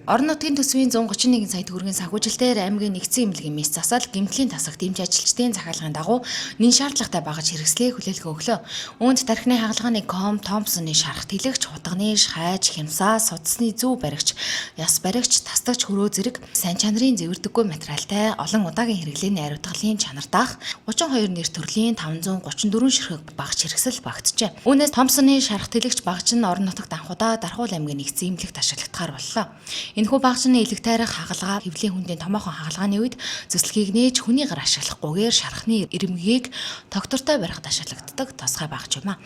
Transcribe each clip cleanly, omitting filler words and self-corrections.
Орон нутгийн төсвийн 131 сая төгрөгийн санхүүжилтээр аймгийн нэгдсэн эмнэлгийн мэс засал, гэмтлийн тасагт эмч ажилчдын захиалгын дагуу нэн шаардлагатай багаж хэрэгслээ хүлээлгэн өглөө. Үүнд тархины хагалгааны ком, Томпсоны шарах тэлэгч, хутганы хайж, хямсаа, судасны зүү баригч, яс баригч, тасдагч хөрөө зэрэг сайн чанарын зэвэрдэггүй материалтай олон удаагийн хэрэглээний ариутгалын чанар даах 32 нэр төрлийн 534 ширхэг багаж хэрэгсэл багтжээ. Үүнээс Томпсоны шарах тэлэгч багаж нь орон нутагт анхудаа Дархуул аймгийн нэгдсэн эмнэлэгт ашиглагдахаар боллоо. Энэхүү багажны элэг тайрах хагалгаа хэвлийн хүндийн томоохон хагалгааны үед зөслөгийг нээж хүний гар ашиглахгүйгээр шархны ирмэгийг тогтвортой барихад ашиглагддаг тусгай багаж юм а.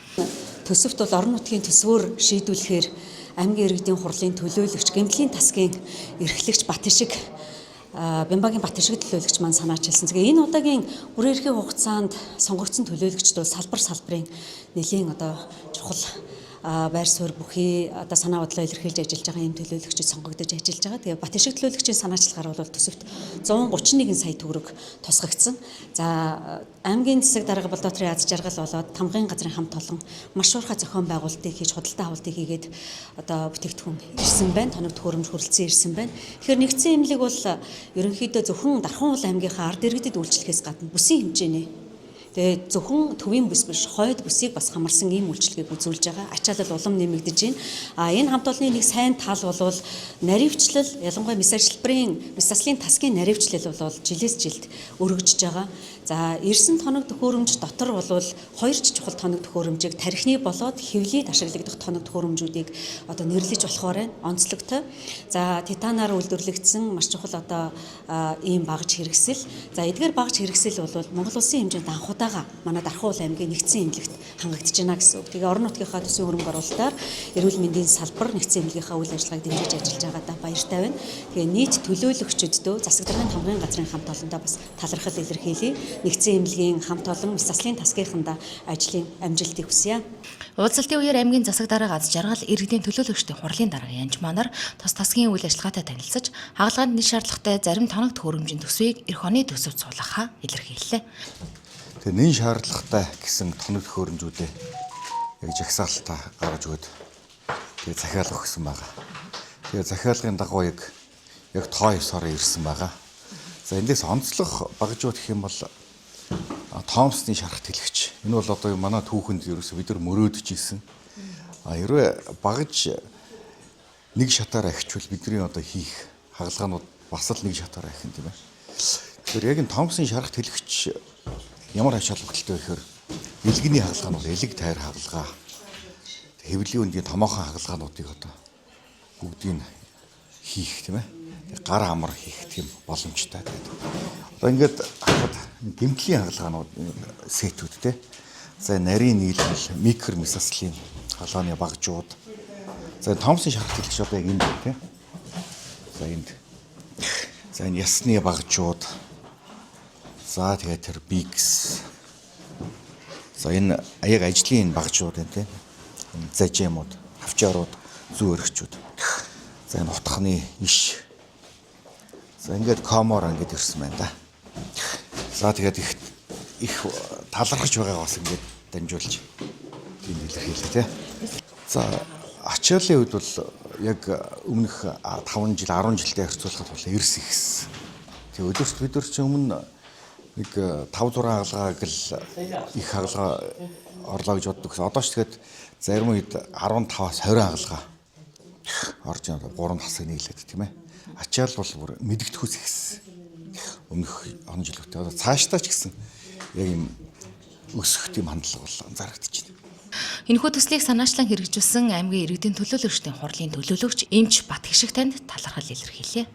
Төсөвт бол орон нутгийн төсвөөр шийдвүлэхээр аймгийн иргэдийн хурлын төлөөлөгч, гэмтлийн тасгийн эрхлэгч Батишиг, Бямбагийн Батишиг төлөөлөгч маань санаачилсан. Тэгээ энэ удаагийн бүрээрхийн хугацаанд сонгогдсон төлөөлөгчд бол салбар салбарын нэлийн одоо чухал байр суурь бүхий одоо санаа бодлоо илэрхийлж ажиллаж байгаа ийм төлөөлөгчид сонгогдож ажиллаж байгаа. Тэгээ Батишиг төлөөлөгчийн санаачлагаар бол төсөвт 131 сая төгрөг тусгагдсан. За, аймгийн засаг дарга Болдоотрын аз жаргал болоод тамгын газрын хамт олон маш уурхай зохион байгуулалтыг хийж, худалдаа авалтыг хийгээд одоо бүтээгдэхүүн ирсэн байна. Тоног төхөөрөмж хүрэлцэн ирсэн байна. Тэгэхээр нэгдсэн эмнэлэг бол ерөнхийдөө зөвхөн Дархан уул аймгийнхаа ард иргэдэд үйлчлэхээс гадна бүсийн хэмжээний. Тэгээ зөвхөн төвийн бүс биш, хойд бүсийг бас хамарсан ийм үйлчилгээг үзүүлж байгаа. Ачаалал улам нэмэгдэж байна. А энэ хамт олонны нэг сайн тал бол наривчлал, ялангуяа мэс ажилбарын, мэс заслын тасгийн наривчлал бол жилээс жилд өргөжж байгаа. За, ирсэн тоног төхөөрөмж дотор бол хоёр ч чухал тоног төхөөрөмжийг тархины болоод хэвлийд ашиглагдах тоног төхөөрөмжүүдийг одоо нэрлэж болохоор байна. Онцлогтой. За, титанаар үйлдвэрлэгдсэн маш чухал одоо ийм багаж хэрэгсэл. За, эдгээр багаж хэрэгсэл бол Монгол улсын хэмжээнд анхудаага манай Дархан уул аймгийн нэгдсэн эмнэлэгт хангагдаж байна гэсэн үг. Тэгээ орон нутгийнхаа төсвийн хөрөнгө оруулалтаар эрүүл мэндийн салбар нэгдсэн эмнэлгийнхаа үйл ажиллагааг дэмжиж ажиллаж байгаадаа баяртай байна. Тэгээ нийт төлөөлөгчдөдөө, засаг даргын тамгын газрын хамт олондоо бас талархал илэрхийлье. Нэгдсэн эмнэлгийн хамт олон мэс заслын тасгийнхандаа ажлын амжилтыг хүсье. Уулзалтын үеэр аймгийн засаг дарга аз жаргал иргэдийн төлөөлөгчдийн хурлын дарга Янжманаар тус тасгийн үйл ажиллагаатай танилцаж, хагалгаанд нийт шаардлагатай зарим тоног төхөөрөмжийн төсвийг эх оны төсөвт суулгахаа илэрхийллээ. Тэгээ нэн шаардлагатай гэсэн тоног төхөөрөмжүүдээ яг жагсаалтаа гаргаж өгөөд тэгээ захиалга өгсөн байгаа. Тэгээ захиалгын дагуу яг тоо ёсоор ирсэн байгаа. За, эндээс онцлог багажууд гэх юм бол Томсны шарах тэлэгч. Энэ бол одоо манай түүхэнд ерөөсөө бид нар мөрөөдөж исэн. А хэрвээ багаж нэг шатаар ахичвал бидний одоо хийх хагалгаанууд бас л нэг шатаар ахин, тийм ээ. Тэгэхээр яг энэ Томсын шарах тэлэгч ямар ач холбогдолтой вэ гэхээр элгэний хагалгаанууд, элэг тайр хагалгаа, хэвлийн үндийн томоохон хагалгаануудыг одоо бүгдийг хийх, тийм ээ. Гар амар хийх тийм боломжтой. Тэгээд одоо ингээд харахад гэмтлийн хагалгаанууд сетүүд те. За, нарийн нийлбэл, микро мэс заслын хагалгааны багажууд. За, Томсын шарах тэлэгч одоо яг энд байна те. За, энд. За, энэ ясны багажууд. За, тэгээд тэр бикс. За, энэ аяг ажлын багажууд байна те. Энэ зажимууд, хавчаарууд, зүү өргөчүүд. За, энэ утхны иш. За, ингээд комор ингээд ирсэн байна да. За, тэгээд их их талархаж байгааг бас ингээд дамжуулж тийм илэрхийлээ те. За, ачааллын үед бол яг өмнөх 5 жил, 10 жилдээ харьцуулахад бол эрс ихсэн. Тэгээ өдөрт бид нар чинь өмнө нэг 5 6 хагалгааг л их хагалгаа орлоо гэж боддог. Одоо ч тэгээд зарим үед 15-аас 20 хагалгаа орж байгаа. 3 хасаг нийлээд, тийм ээ. Ачаал бол бүр мэдэгдэхүйц ихсэн. Өмнөх он жилүүтэй. Одоо цаашдаа ч гэсэн яг юм өсөх тийм хандлага бол анзаарэгдэж байна. Энэхүү төслийг санаачлан хэрэгжүүлсэн аймгийн иргэдийн төлөөлөгчдийн хурлын төлөөлөгч эмч Бат Хишиг танд талархал илэрхийллээ.